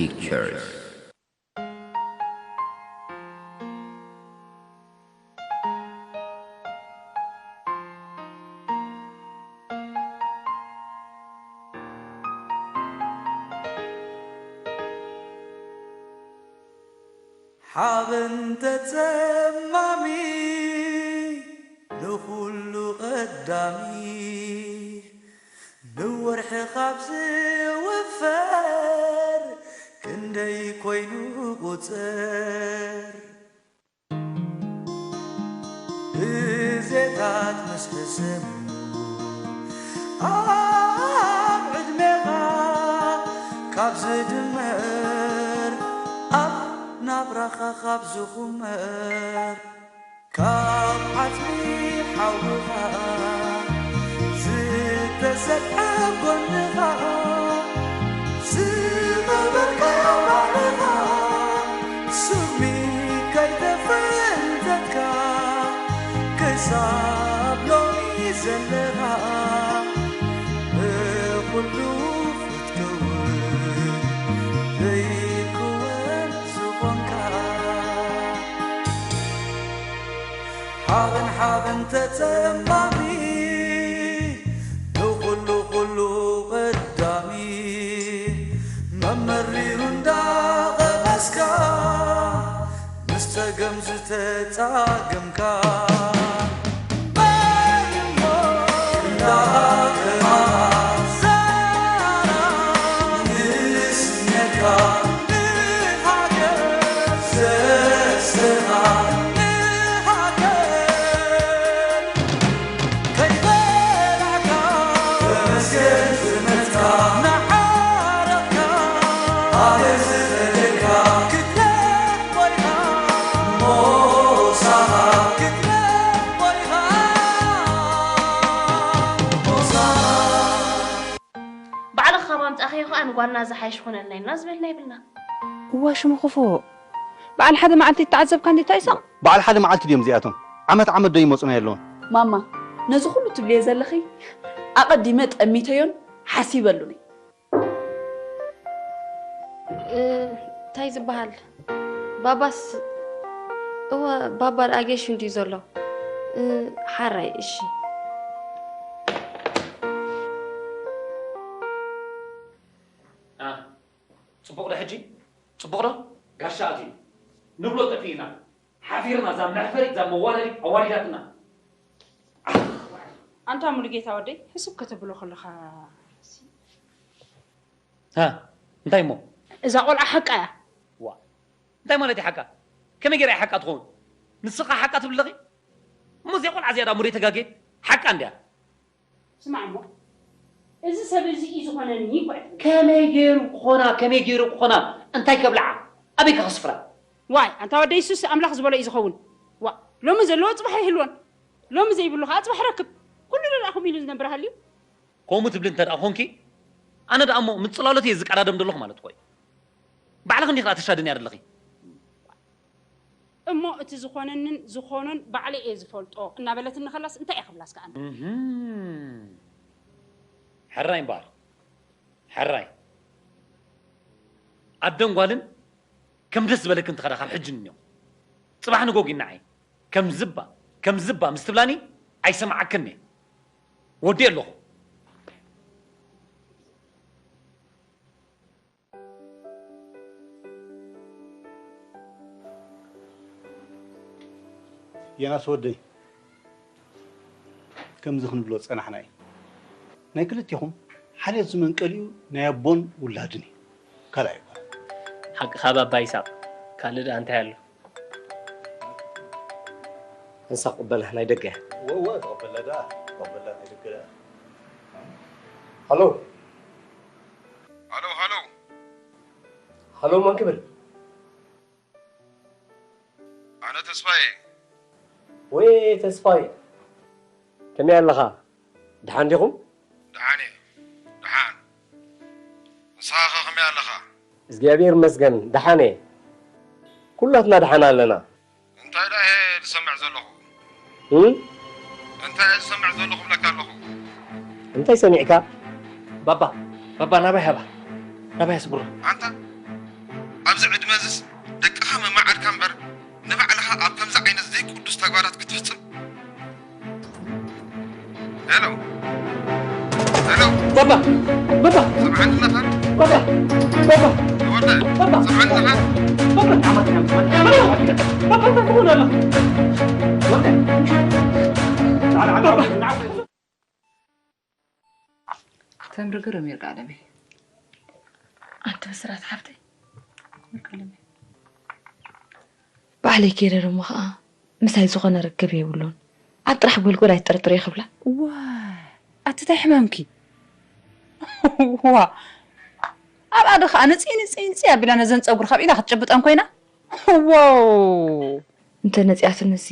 Pictures. ሓበን ተጸማሚ ንኹሉ ቀዳሚ ንወርሒ ካብ ዝውፈር ክንደይ ኮይኑ ቁጽር ብዜታት ምስ ሕሰሙ ኣብ ዕድሜኻ ካብ ዝድመር ኣብ ናብራኻ ካብ ዝኹመር ካብ ዓጽሚ ሓውኻ ዝተሰርሐ ጎንኻ ዝቐበርካዮ ባዕልኻ ስሚ ከይተፈንተትካ ክሳብ ሎሚ ዘለኻ ብኹሉ ክትከውን ዘይክወን ዝኾንካ ሓበን ሓበን ተጸማሚ ንኹሉ ኩሉ ቀዳሚ መመሪሩ እንዳቐመስካ ምስ ጸገም ዝተጻገምካ በል እሞ እንዳቐማኻ ዛራ ንስነካ ንሃገር ዘሰኻ ንሃገር ከይበላዕካ ተመስገን ዝመትካ ንዓረቕካ ኣነ ዝፈለካ ክትለቕ ኮይንካ ሞሳኻ ክትለቕ ኮይንካ ሞሳኻ ባዕልኻ ካብ ኣምጻእካዮ ከኣ ንጓልና ዝሓይሽ ኩነልና ኢልና ዝበልና የብልና። እዋ ሽሙ ክፉእ። በዓል ሓደ መዓልቲ እተዓዘብካ እንዲ እንታይ ሳቕ? በዓል ሓደ መዓልቲ ድዮም እዚኣቶም? ዓመት ዓመት ዶ ይመጹና የለውን? ማማ፣ ነዚ ኩሉ ትብልዮ ዘለኺ ኣቐዲመ ጠሚተዮን ሓሲበሉን እየ። እ፣ እንታይ ዝበሃል? ባባስ፣ እወ፣ ባባ ደኣ ጌሹ እንድዩ ዘሎ። እ፣ ሓራይ፣ እሺ። አ፣ ጽቡቕ ዶ ሕጂ? ጽቡቕ ዶ? ጋሻ ኣትዩ። ንብሎ ጠፊእና። ሓፊርና፣ እዛ መሕፈሪት፣ እዛ መዋረዲት ኣዋሪዳትና። ኣንታ ሙሉጌታ ወደይ፣ ሕስብ ከተብሎ ከለኻ ሃ፣ እንታይ እሞ? እዛ ቆልዓ ሓቃ እያ። ዋ፣ እንታይ ማለት እዩ ሓቃ? ከመይ ገይራ እያ ሓቃ ትኸውን? ንስኻ ሓቃ ትብል ኣለኺ? እሞ እዚኣ ቆልዓ እዚኣ ደኣ ሙሉጌታ ተጋጌ ሓቃ እንድያ። ስማዕ እሞ፣ እዚ ሰብ እዚ እዩ ዝኾነኒ እኮ እያ ትብል። ከመይ ገይሩ ክኾና? ከመይ ገይሩ ክኾና? እንታይ ከብልዓ? ኣበይ ከ ከስፍራ? ዋይ፣ ኣንታ ወደይ፣ እሱስ ኣምላኽ ዝበሎ እዩ ዝኸውን። ዋ፣ ሎሚ ዘለዎ ጽባሕ ኣይህልዎን። ሎሚ ዘይብሉ ከኣ ጽባሕ ረክብ። ኩሉ ንርኣ ከምኡ ኢሉ ዝነብር ሃልዩ? ከምኡ ትብሊ እንተ ደኣ ኾንኪ፣ ኣነ ደኣ እሞ ምጽላሎት እየ ዝቀዳደም ዘለኹ ማለት እኮ እዩ። ባዕልኺ እንዲኺ ደኣ ተሻድንያ ዘለኺ። እሞ እቲ ዝኾነንን ዝኾኖን ባዕለይ እየ ዝፈልጦ እናበለትኒ ከላስ እንታይ እየ ክብላ እስከ ኣነ? እህም። ሕራይ እምበኣር። ሕራይ። ኣደን ጓልን ከም ደስ ዝበለክን ትኸዳ ካብ ሕጂ ንንዮ። ጽባሕ ንጎጊ ንዓይ ከም ዝባ፣ ከም ዝባ ምስ ትብላኒ ኣይሰምዓክን እየ። ወዲኤ ኣለኹ። የናስ ወደይ፣ ከምዚ ክንብሎ ዝጸናሕና እዩ። ናይ ክልቴኹም ሓልዮት ዝመንቀሊኡ ናይ ኣቦን ውላድን እዩ። ካልኣይ እኳ። ሓቅኻ ባባ ይሳቕ። ካልእ ደኣ እንታይ ኣሎ? እንሳ ቅበላ ናይ ደገ። እወ፣ እወ፣ ተቐበላ ደኣ፣ ተቐበላ ናይ ደገ ደኣ። ሃሎ። ሃሎ፣ ሃሎ። ሃሎ፣ መን ክብል? ኣነ ተስፋዬ። ወይ ተስፋዬ፣ ከመይ ኣለኻ? ደሓን ዲኹም? ደሓን እየ፣ ደሓን። ንስኻ ኸ ከመይ ኣለኻ? እግዚኣብሔር ይመስገን፣ ደሓን እየ። ኩላትና ደሓን ኣለና። እንታይ ደኣ እየ ዝሰምዕ ዘለኹ? እም? እንታይ እየ ዝሰምዕ ዘለኹ እብለካ ኣለኹ። እንታይ ሰሚዕካ? ባባ፣ ባባ፣ ናባይ ሃባ። ናባይ ስብሮ። ኣንታ ሄሎ፣ ሄሎ፣ ባባ፣ ባባ፣ ሰምዓኒ ኣለኻ? ባባ፣ ባባ፣ ወደ፣ ባባ፣ ሰምዓኒ ኣለኻ? ባባ፣ ባባ፣ እንታይ ትኾን ኣላ? ወደ፣ ባባ። ተምሪ ግርም ይርጋ ኣለመይ። ኣንቲ ብስራት ሓፍተይ። ይርጋ ኣለመይ። ባዕለይ ከይደ ደሞ ኸዓ ምሳይ ዝኾነ ርክብ የብሉን። ኣብ ጥራሕ ጎልጎል ኣይትጥርጥር እየ ክብላ። ዋይ፣ ኣቲ እንታይ ሕማምኪ? ዋ፣ ኣብኣ ዶ ኸዓ ንፅይ ንፅይ ንፅይ ኣቢላ ነዘን ፀጉሪ ካብ ኢዳ ክትጭብጠን ኮይና? ዋው! እንተ ነፂኣትንሲ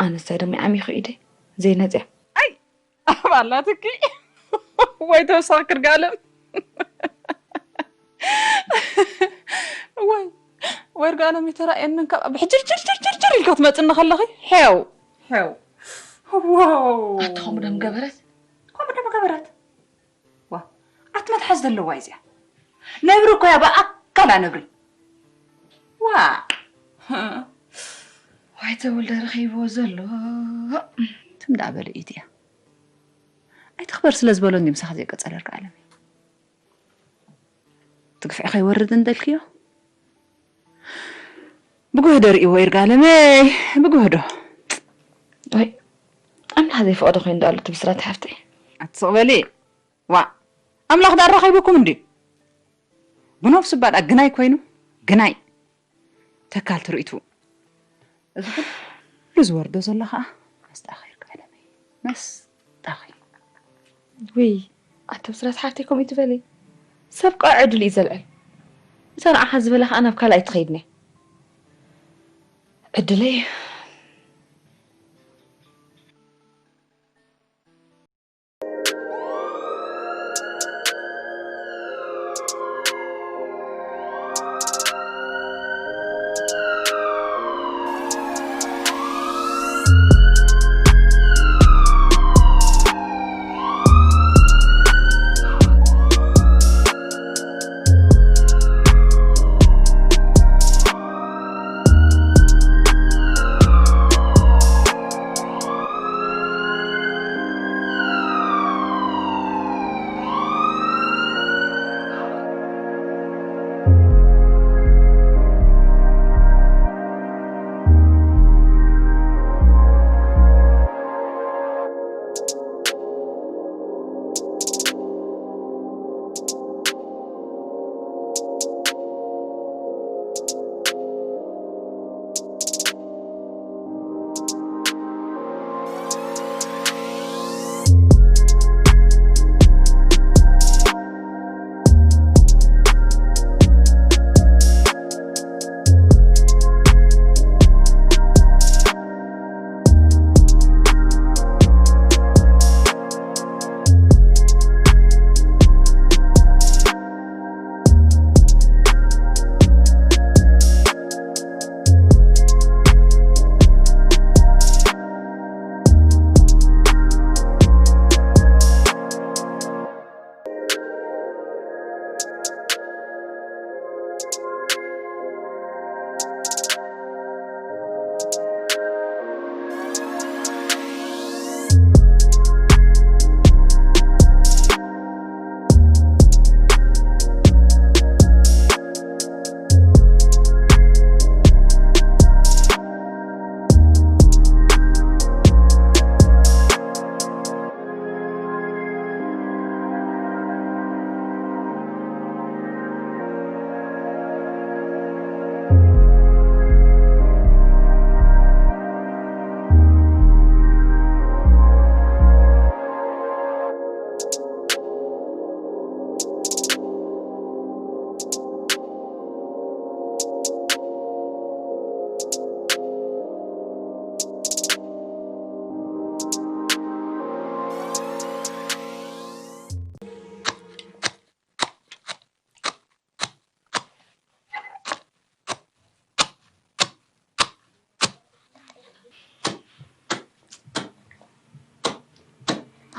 ኣነሳ ደሞ ዓሚኹ ኢደይ ዘይነፂኣ። ኣይ! ኣብ ኣላትኪ ወይ ተወሳኺ ክርጋለም። ወይ ወይ ርጋለም ይተራእየንን ካብ ብሕጅር ጅር ጅር ጅር ጅር ኢልካ ትመፅኒ ከለኺ ሄው ሄው። ዋው! ኣቲ ከምኡ ደም ገበረት። ከምኡ ደም ገበረት። ዋ፣ ኣቲ መትሓዚ ዘለዋ እዚኣ። ነብሪ እኮ እያ ብኣካላ ነብሪ። ዋ፣ ዋይ ተወልደ ረኺብዎ ዘሎ። ትም ደኣ በለ ኢትያ። ኣይትኽበር ስለ ዝበሎ እንዲ ምሳኻ ዘይቀጸለ ርጋ ኣለመይ። ትግፍዒ ከይወርድ እንደልክዮ። ብጉህዶ ርእይዎ ይርጋ ኣለመይ፣ ብጉህዶ። ወይ፣ ኣምላኽ ዘይፈቐዶ ኮይኑ ዶ ኣሎ እቲ ብስራት ሓፍተይ? ኣትስቕ በሊ። ዋ፣ ኣምላኽ ደኣ ኣራኺብኩም እንድዩ። ብነብሱ እባ ደኣ ግናይ ኮይኑ፣ ግናይ። ተካል ትርኢቱ። እዚ ኩሉ ዝወርዶ ዘሎ ኸዓ መስጣኺ ይርጋ ኣለመይ። መስጣኺ። ውይ፣ ኣቲ ብስራት ሓፍተይ ከምኡ ትበሊ። ሰብ ቃ ዕድል እዩ ዘልዕል። እታ ንዓኻ ዝበላ ኸዓ ናብ ካልኣይ ትኸይድኒ። ዕድለይ።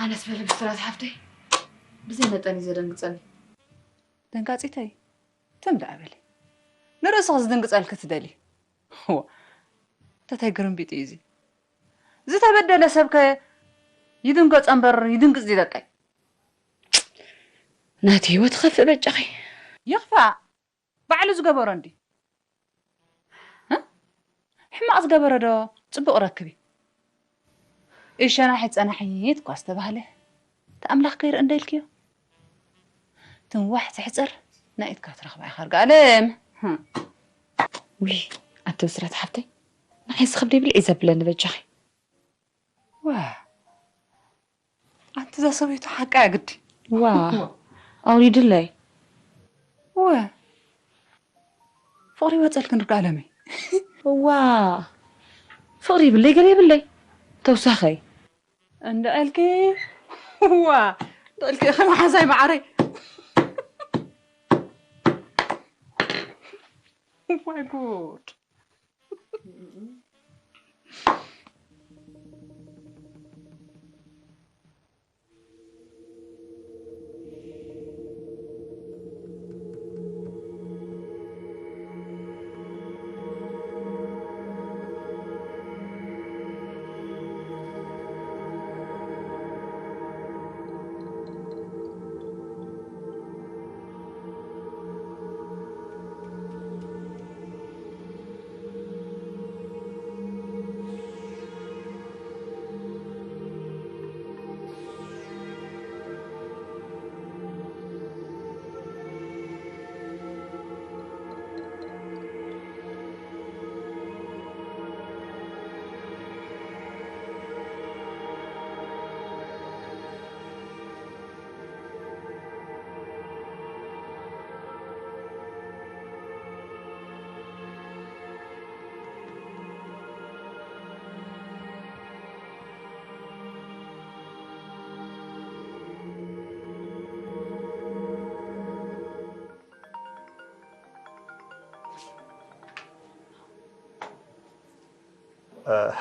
ኣነስ በሊ ብስራት ሓፍተይ ብዘይ መጠን እዩ ዘደንግጸኒ። ደንጋጺተይ ትም ደኣ በሊ። ንርእስኺ ዝድንግጸልኪ ትደሊ። ዋ፣ ተታይ ግርምቢጥ እዩ እዚ። ዝተበደለ ሰብከ ይድንገጸ እምበር ይድንግጽ ድዩ ደቀይ? ናቲ ህይወት ኸፍእ በጃኺ። ይኽፋእ። ባዕሉ ዝገበሮ እንዲ። እ? ሕማቕ ዝገበረ ዶ ጽቡቕ ረክብ እዩ? እሸናሒ ጸናሒት እኳ ዝተባህለ፣ እቲ ኣምላኽ ከይርኢ እንደ ኢልክዮ? ትንዋሕ ትሕጸር፣ ናይ ኢድካ ትረኽባ ኢኻ ርግኣለም። ህም። ውይ፣ ኣቲ ብስራት ሓፍተይ፣ ንዓይ ዝኸብደይ ብልዒ ዘብለኒ በጃኺ። ዋ፣ ኣንቲ እዛ ሰበይቱ ሓቃ እያ ግዲ። ዋ፣ ኣውሪድለይ። ወ፣ ፍቕሪ ይወፀልክን ርግኣለመይ። ዋ፣ ፍቕሪ ይብለይ ገለ የብለይ። ተውሳኸይ። እንድዕልኪ፣ ዋ፣ እንድዕልኪ ኢኺ መሓዛይ መዓረይ። ዋይ ጉድ።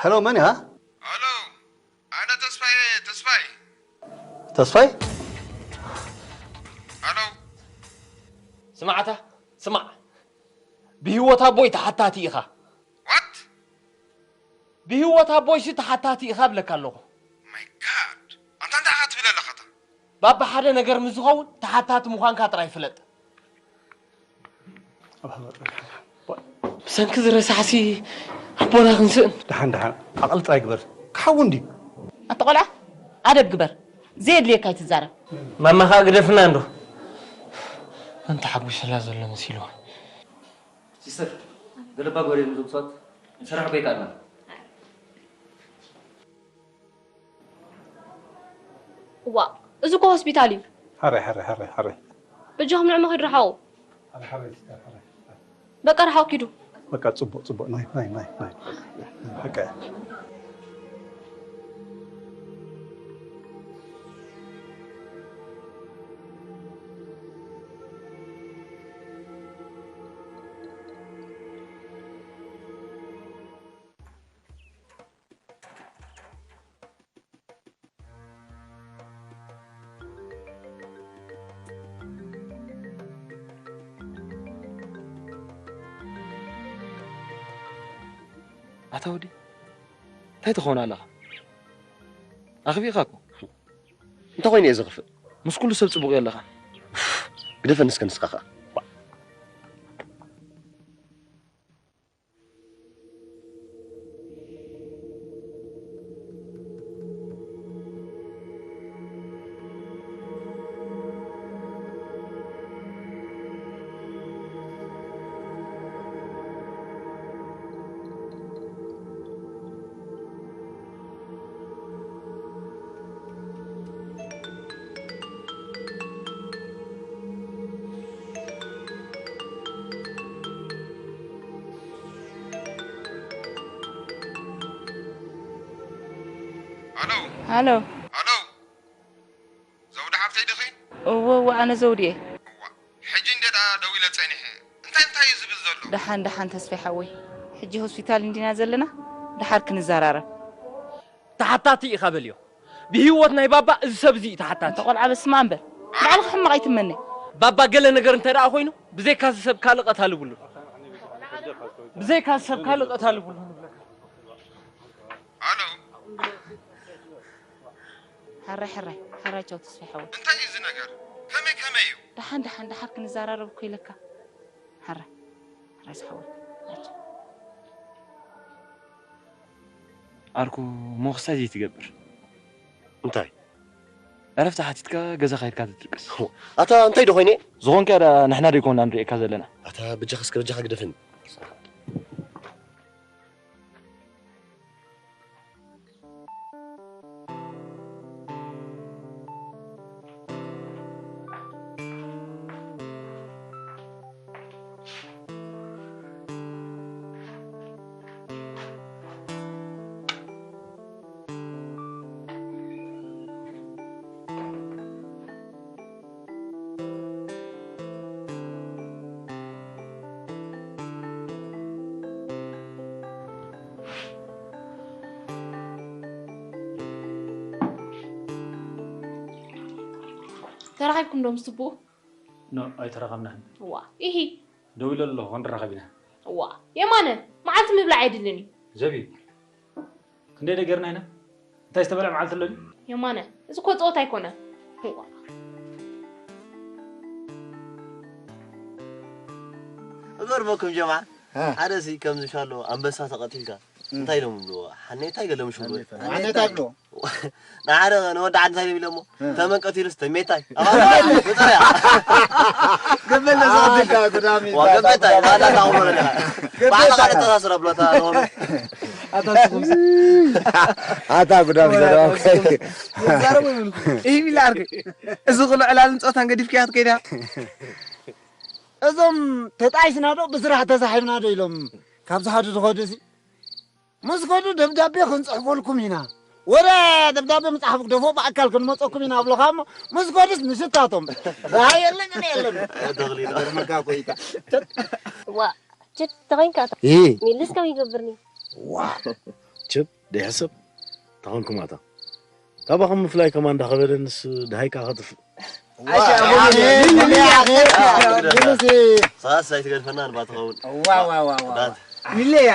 ሄሎ፣ መን ኢኻ? ሄሎ፣ ኣነ ተስፋይ፣ ተስፋይ። ተስፋይ? ሄሎ። ስማዕታ፣ ስማዕ። ብህይወት ኣቦይ ተሓታቲ ኢኻ። ዋት? ብህይወት ኣቦይሲ ተሓታቲ ኢኻ እብለካ ኣለኹ። ማይ ጋድ። ኣንታ እንታይ ኢኻ ትብል ኣለኻታ? ባባ ሓደ ነገር ምስ ዝኸውን ተሓታቲ ምዃንካ ጥራይ ፍለጥ። ብሰንኪ ዝረሳዕሲ ኣቦና ክንስእን። ደሓን፣ ደሓን። ዓቕሊ ጥራይ ግበር። ክሓዊ እንድዩ። ኣታ ቆልዓ፣ ኣደብ ግበር። ዘየድልየካ ኣይትዛረብ። ማማ ኸኣ ግደፍና እንዶ። ኣንታ ሓጒሰላ ዘሎ መሲልዋ። ሲስተር፣ ገለባ ጓል እዮም እዞም ሰባት። ንሰርሕ እኮ ይከኣልና። እዋ፣ እዚ እኮ ሆስፒታል እዩ። ሓራይ፣ ሓራይ፣ ሓራይ፣ ሓራይ። በጃኹም ንዕሞ ኪዱ ርሓቑ። ሓራይ፣ ሓራይ፣ ሲስተር፣ ሓራይ። በቃ ርሓቑ ኪዱ። በቃ ጽቡቕ፣ ጽቡቕ። ናይ፣ ናይ፣ ናይ፣ ናይ። ሓቂ እያ። ኣታ ወዲ፣ እንታይ ትኸውን ኣለኻ? ኣኽቢእኻ እኮ። እንታይ ኮይኑ እየ ዘኽፍእ? ምስ ኩሉ ሰብ ጽቡቕ የለኻን። ግደፈኒ እስከ ንስኻ ኸኣ። ሃሎ። ሃሎ። ሃሎ። ዘውዲ ሓፍተይ ዲኺ? እወ፣ እወ፣ ኣነ ዘውዲ እየ። እዋ፣ ሕጂ እንደ ደኣ ደዊለ ጸኒሐ። እንታይ፣ እንታይ እዩ ዝብል ዘሎ? ደሓን፣ ደሓን ተስፋይ ሓወይ። ሕጂ ሆስፒታል እንዲና ዘለና፣ ደሓር ክንዘራረብ። ተሓታቲ ኢኻ በልዮ። ብህይወት ናይ ባባ እዚ ሰብ እዚ እዩ ተሓታቲ። እንተ ቆልዓ በስመ ኣብ በል። ባዕልኻ ሕማቕ ኣይትመነ። ባባ ገለ ነገር እንተ ደኣ ኮይኑ፣ ብዘይካ እዚ ሰብ ካልእ ቀታሊ ብሉን። ብዘይካ እዚ ሰብ ካልእ ቀታሊ ብሉን። ሃሎ። ሕራይ ሕራይ ሕራይ ቻው ተስፋ ሓወይ። እንታይ እዩ እዚ ነገር? ከመይ ከመይ እዩ? ደሓን ደሓን ደሓር ክንዘራረብ እኮ ኢለካ። ሕራይ ሕራይ ዝሓወይ። ዓርኩ፣ እሞ ክሳይ ዘይትገብር? እንታይ? ዕረፍቲ ሓቲትካ ገዛ ካይድካ ትድቅስ። ኣታ እንታይ ዶ ኮይነ? ዝኾንካ ዳ ንሕና ዶ ይኮንና ንርእየካ ዘለና? ኣታ በጃኻ እስከ በጃኻ ግደፈኒ። ተራኺብኩም ዶ ምስ ትብኡ? ኖ ኣይተራኸብናን። ዋ ኢሂ ደው ኢለ ኣለኹ ክንራኸብ ኢና። ዋ የማነ መዓልቲ ምብላዕ የድልን እዩ። ዘቢብ ክንደይ ደገርና ኢና? እንታይ ዝተበልዐ መዓልቲ ኣሎ ድዩ? የማነ እዚ እኮ ፀወታ ኣይኮነን። ዋ እገርመኩም ጀምዓ ሓደ ሲ ከምዚ ሻሎ ኣንበሳ ተቐቲልካ እንታይ ኢሎም ይብልዎ ሓኔታ ይገለም ሽጉ ኣነታ ብሎ ንሓደ ንወዲ ዓዲ እንታይ ኢሎም ኢሎሞ ተመን ቀቲሉስ ተሜታይ ብፅርያ ገበል ነዛ ገበታይ ባላ ታውሎ ባላ ተሳስረ ብሎታ ኣታ ጉዳም ዘረባ ይዛረቡ ይብሉ። ይህም ኢላ ዓርኪ እዚ ኩሉ ዕላልን ፆታን ገዲፍክያ ክትከይዳ እዞም ተጣይስና ዶ ብስራሕ ተሳሒብና ዶ ኢሎም ካብ ዝሓዱ ዝኸዱ ሲ ምስ ከዱ ደብዳቤ ክንፅሕፈልኩም ኢና ወረ ደብዳቤ ምፅሓፍ ግደፎ ብኣካል ክንመፀኩም ኢና ኣብለኻ እሞ ምስ ከዱስ ንስታቶም ራሃ የለን እኔ የለን ገርመካ ኮይታ ዋ ችት ተኸይንካ ሚልስ ከም ይገብርኒ ዋ ችብ ደይሕሰብ ተኾንኩም ኣታ ካባኹም ምፍላይ ከማን እንዳኸበደንስ ድሃይካ ከጥፍእ ሰዓት ሳይትገድፈና ንባ ትኸውን ሚለያ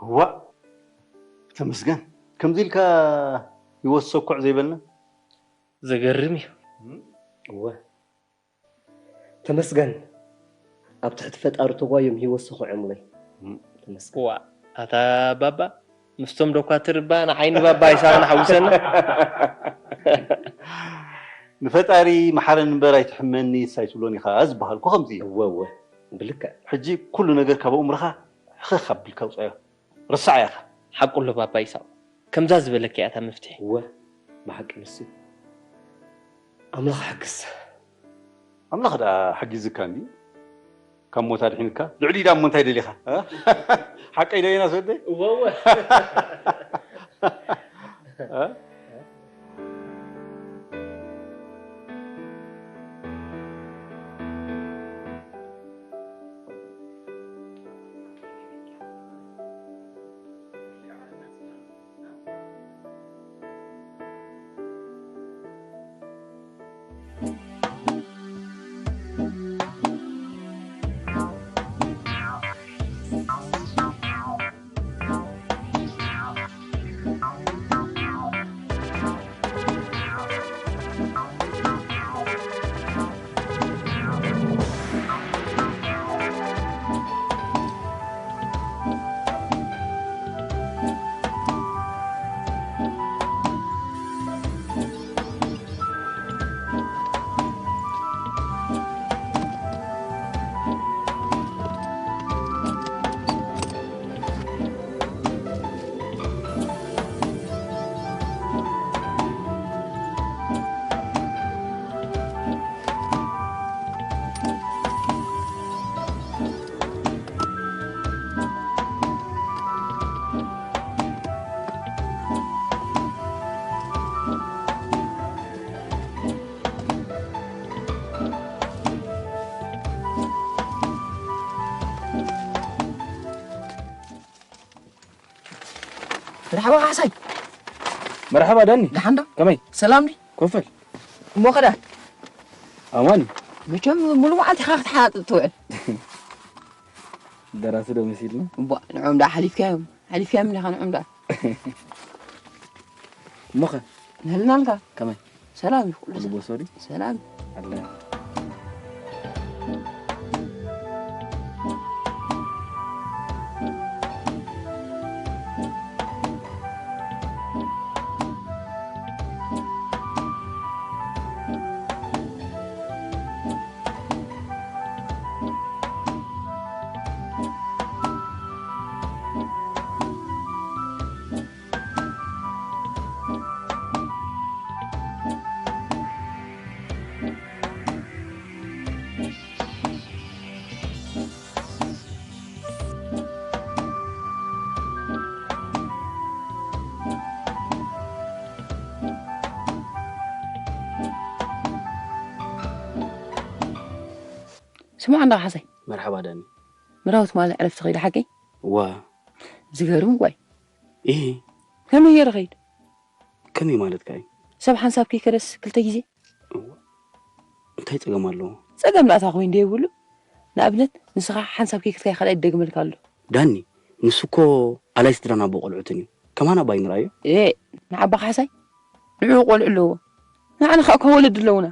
ዋእ ተመስገን ከምዚ ኢልካ ይወሰኩዕ ዘይበልና ዘገርም እዩ እወ ተመስገን ኣብ ትሕቲ ፈጣሪ ተጓዮም ሂወት ሰኹዖምለይ ተመስገን ዋ ኣታ ባባ ምስቶም ዶኳትር እባ ንዓይኒ ባባ ይሳቕና ሓውሰና ንፈጣሪ መሓረኒ እምበር ኣይትሕመኒ ንሳ ኣይትብሎን ኢኻ ዝበሃል እኮ ከምዚ እዩ እወ እወ ብልክዕ ሕጂ ኩሉ ነገር ካብ ኣእምሮኻ ሕኽኽ ኣቢልካ ውፃዮ ርሳዕ ኢኻ። ሓቁ ኣሎ ባባ ይሳቕ ከምዛ ዝበለካ እያ እታ መፍትሒ። እወ ብሓቂ ንሱ ኣምላኽ ሓግዝ። ኣምላኽ ደኣ ሓጊዝካ እንድዩ ካብ ሞት ኣድሒንካ ልዕሊኡ ደኣ እሞ እንታይ ደሊኻ ሓቀይ ዶ ዮናስ ወደይ። እወ እወ። መርሓባ ካሕሳይ መርሓባ ዳኒ ደሓንዶ ከመይ ሰላም ዲ ኮፈል እሞ ኸዳ ኣማን መቸም ሙሉ መዓልቲ ኢኻ ክትሓጥጥ ትውዕል። ደራሲ ዶ መሲልና? እቧ ንዖም ደኣ ሓሊፍካዮም ሓሊፍካዮም ኢኻ ንዖም ደኣ እሞኸ ንህልናልካ ከመይ ሰላም እዩ ኩሉ ኩሉ ቦሶ ድዩ? ሰላም ኣለ ስማዕ እንዳ ሓሳይ መርሓባ ዳኒ ምራውት ማለት ዕረፍቲ ኸይደ ሓቀይ ዋ ዝገርም ጓይ ኢሂ ከመይ ገይረ ኸይድ ከመይ ማለትካ እዩ ሰብ ሓንሳብ ከይከደስ ክልተ ግዜ እንታይ ጸገም ኣለዎ ጸገም ናእታ ኮይኑ ደየብሉ ንኣብነት ንስኻ ሓንሳብ ከይከድካ ካልኣይ ይደግመልካ ኣሎ ዳኒ ንሱ እኮ ኣላይ ስድራና ኣቦ ቆልዑትን እዩ ከማን ኣባይ ንርኣዮ ኤ ንዓባ ካሕሳይ ንዑ ቆልዑ ኣለዎ ንዓና ከዓ እኳ ወለድ ኣለውና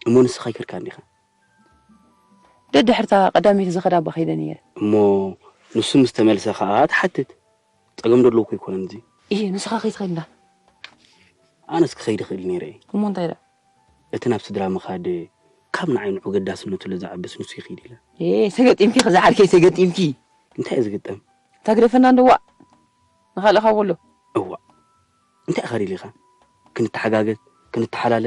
እሞ ንስኻ ይከድካ እንዲኻ ደድሕርታ ቀዳመይቲ ዝኸዳ ኣባ ከይደ ነይረ እሞ ንሱ ምስ ተመልሰ ከዓ ትሓትት ጸገም ዶ ኣለዎ እኮ ኣይኮነን እዚ እየ ንስኻ ከይትኸይድና ኣነስ ክኸይድ ይኽእል ነይረ እየ እሞ እንታይ ዳ እቲ ናብ ስድራ ምኻድ ካብ ንዓይ ንዑ ገዳስነቱ ለዝዓብስ ንሱ ይኽይድ ኢለ ኤ ተገጢምኪ ክዝዓልከይ ተገጢምኪ እንታይ እየ ዝግጠም እታ ግደፈና እንደዋእ ንኻልእኻ በሎ እዋ እንታይ ኢኻ ደሊኻ ክንተሓጋገዝ ክንተሓላለ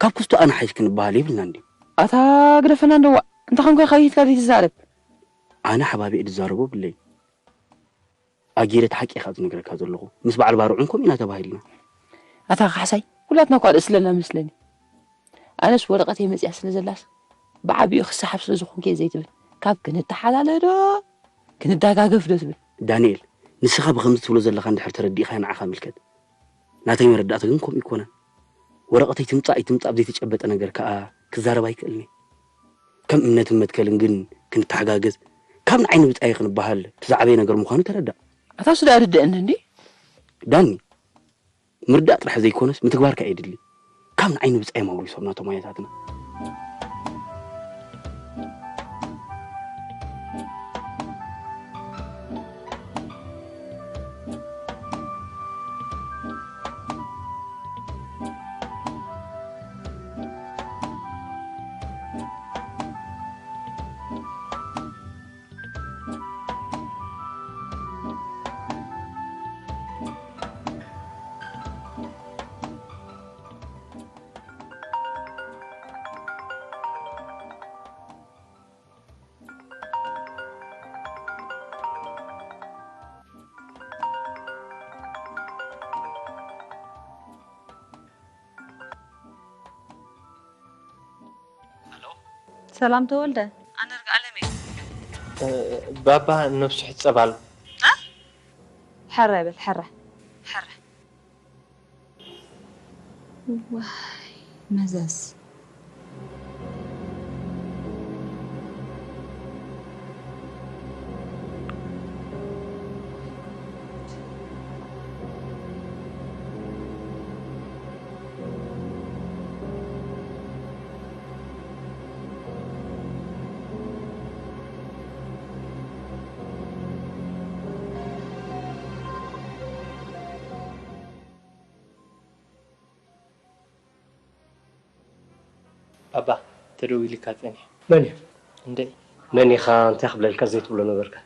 ካብ ክስቶ ኣነ ሓይሽ ክንበሃል የብልና እንዲ ኣታ ግደፈና እንደዋእ እንተ ኸንኮ ካብ ሂትካ ዘይትዛረብ ኣነ ሓባቢ እየ ዝዛረቦ ብለይ ኣጊረ እቲ ሓቂ ኢኻ ዝነግረካ ዘለኹ ምስ በዓል ባርዑን ከምኡ ኢና ተባሂልና ኣታ ካሕሳይ ኩላትና እኳ ርእሲ ኣለና መስለኒ ኣነስ ወረቐተይ መፅያ ስለ ዘላስ ብዓቢኡ ክሰሓብ ስለ ዝኾንኩ እየ ዘይትብል ካብ ክንተሓላለ ዶ ክንዳጋገፍ ዶ ትብል ዳንኤል ንስኻ ብኸምዚ ትብሎ ዘለኻ እንድሕር ተረዲእኻዮ ንዓኻ ምልከት ናተይ መረዳእታ ግን ከምኡ ይኮነን ወረቐተይ ትምፃእ ይትምፃእ ብዘይተጨበጠ ነገር ከዓ ክዛረብ ኣይክእልን እየ ከም እምነትን መትከልን ግን ክንተሓጋገዝ ካብ ንዓይ ንብፃይ ክንበሃል እቲ ዝዓበየ ነገር ምዃኑ ተረዳእ ኣታ ስዳ ርድአኒ እንዲ ዳኒ ምርዳእ ጥራሕ ዘይኮነስ ምትግባር ከኣ የድሊ ካብ ንዓይ ንብጻዮም ኣውሪሶምና እቶም ኣያታትና ሰላም ተወልደ። ኣነ ርግኣለም እየ ባባ ነብሱ ሕጸባል ሕረ በል ሕረ ሕረ። ዋይ መዘዝ። ባባ ተደዊልካ ጸኒሕ መን እዩ? እንደይ መን ኢኻ እንታይ ክብለልካ ዘይትብሎ ነበርካ?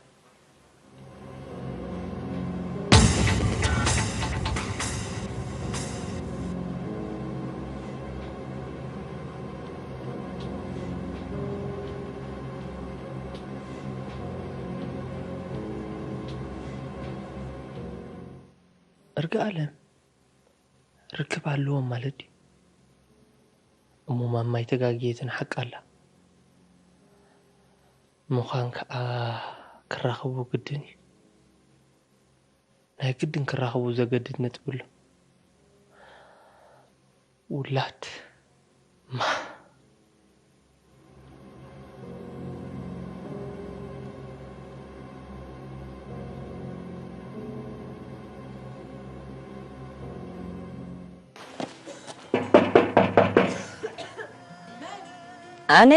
እርግኣለም ርክብ ኣለዎም ማለት ድዩ? እሞ ማማይ ተጋግየትን ሓቂ ኣላ ምዃን ከኣ ክራኸቡ ግድን እዩ። ናይ ግድን ክራኸቡ ዘገድድ ነጥቢ ኣሎ። ውላድ ማ ኣነ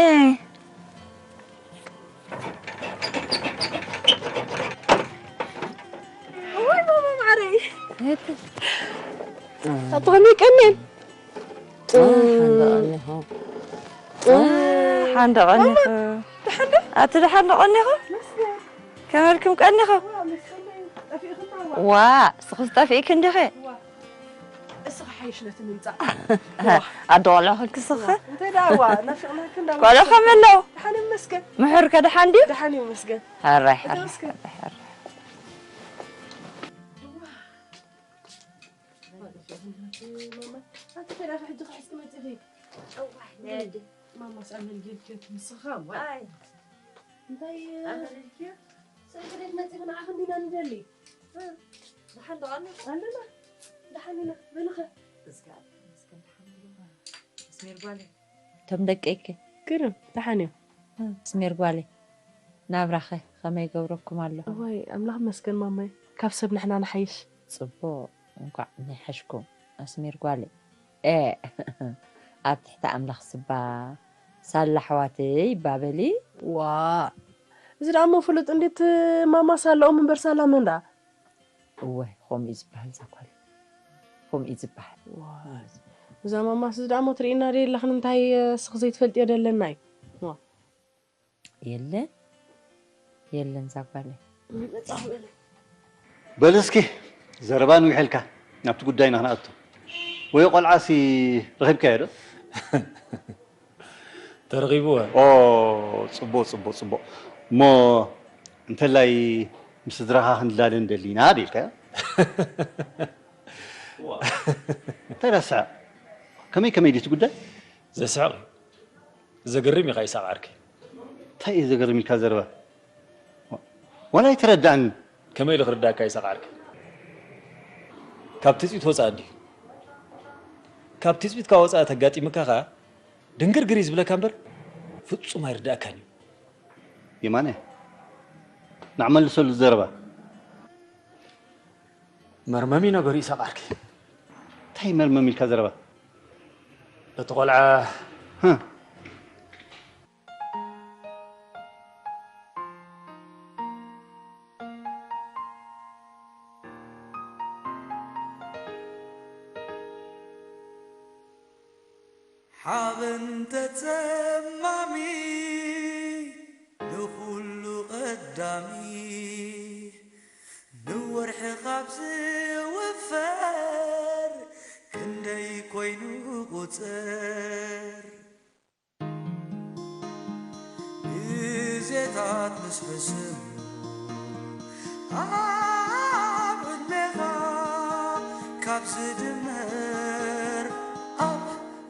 ወይ ማማ ማዕረይ። ኣቶ ከመይ ቀኒን? ሓንደ ቀኒኹ። ሓንደ ቀኒኹ። ኣቲ ደሓን ዶ ቀኒኹ? ከመልኩም ቀኒኹ? ዋ፣ ስኽስ ጠፊእክ እንዲኺ? እስኺ ሓይሽ ነቲ ምምጻእ። ኣዶ ቆልዑ ክንክስኸ? እንታይ ደኣ ዋ፣ ናፊቕናክ እንዳ ቆልዑ ከመይ ኣለዉ? ደሓን ይመስገን። ምሕር ከ ደሓን ድዩ? ደሓን ይመስገን። ሕራይ እታ ሕራይ እስከ ሕራይ ሕራይ። ኣቲ ከዳ ሕጂ ክሕዝ ክመጽእ ኢኺ። ጨዋሕ ናይ ኣደ። ማማስ ኣመልጊልኪ ትምስኻ እሞ። ኣይ እንታይ ኣመልጊልኪ? ሰንበት መጺኺ ንዓኺ እንዲና ንደሊ። ደሓን ዶ ኣለ? ኣለና። ደሓን ኢና። በልኸ። እዝጋ ኣስሜር ጓለ። እቶም ደቀይኪ ግርም ደሓን እዮም። ኣስሜር ጓለ ናብራኸ ከመይ ገብረኩም ኣሎ? እዋይ ኣምላኽ መስገን ማማይ ካብ ሰብ ንሕና ንሓይሽ። ጽቡቕ እንኳዕ ንሓሽኩም ኣስሜር ጓለ። ኤ ኣብ ትሕቲ ኣምላኽ ስባ ሳላ ኣሕዋተይ ባበሊ። ዋ እዚ ደኣ እሞ ፍሉጥ እንዴት ማማ ሳላኦም እምበር ሳላ መን ደኣ? እወ ከምኡ እዩ ዝበሃል እዛ ጓል ከምኡ እዩ ዝበሃል። እዛ ማማስ እዚ ደኣ እሞ ትርእይና ዶ የለኽን እንታይ ስኽ ዘይትፈልጥዮ ደለና እዩ። የለን የለን እዛ ጓለይ። በል እስኪ ዘረባ ንዊሐልካ ናብቲ ጉዳይና ክንኣቱ። ወይ ቆልዓሲ ረኺብካዮ ዶ? ተረኺብወ ኦ ጽቡቕ ጽቡቕ ጽቡቕ። እሞ እንተላይ ምስ ስድራኻ ክንላለ ንደሊና ዲልካዮ? እንታይ ደስዐ? ከመይ ከመይ ድዩ እቲ ጉዳይ? ዘስሕቕ እዩ። ዘገርም ኢኻ ይስሓቕ ዓርከይ። እንታይ እዩ ዘገርም ኢልካ ዘረባ? ዋላ ኣይተረዳእኒ። ከመይ ኢሉ ክርዳእካ ይስሓቕ ዓርከይ? ካብ ትጽቢት ወጻኢ ድዩ? ካብ ትጽቢትካ ወጻኢ ተጋጢምካ ኸኣ ድንግርግር እዩ ዝብለካ እምበር ፍጹም ኣይርዳእካን እዩ። የማነ ንዕ መልሰሉ ዘረባ። መርመሚ ነገሩ ይስሓቕ ዓርከይ። እንታይ መርመም ኢልካ ዘረባ? በቲ ቆልዓ ሓበን ተጸማሚ ንኹሉ ቀዳሚ ንወርሒ ካብ ዝውፈር ክንደይ ኮይኑ ቁጽር ግዜታት ምስ ሕስም ኣብ ዕድሜኻ ካብ ዝድመር ኣብ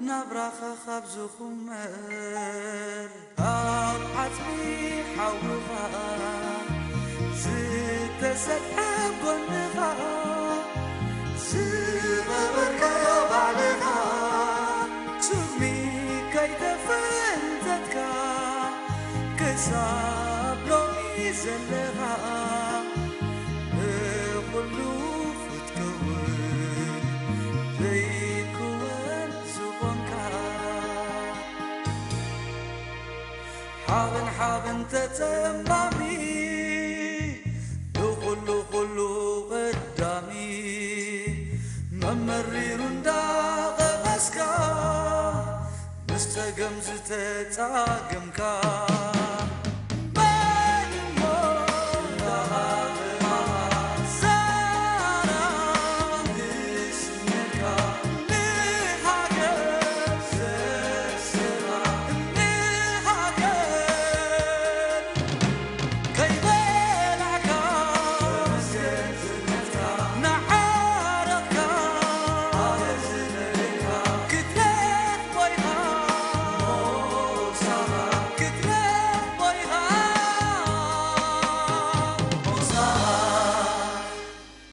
ናብራኻ ካብ ዝኹመር ኣብ ዓጽሚ ሓውኻ ዝተሰብሐ ጎንኻ ዝቐበርካ ባዕልኻ ሱሚ ከይተፈንተትካ ክሳብ ሎሚ ዘለኻ ብኹሉ ክትከውን ዘይክወን ዝኾንካ ሓበን ሓበን ተጸማሚ ንኹሉ ኹሉ ቀዳሚ መመሪሩ እንዳቐመስካ ምስ ጸገም ዝተጻገምካ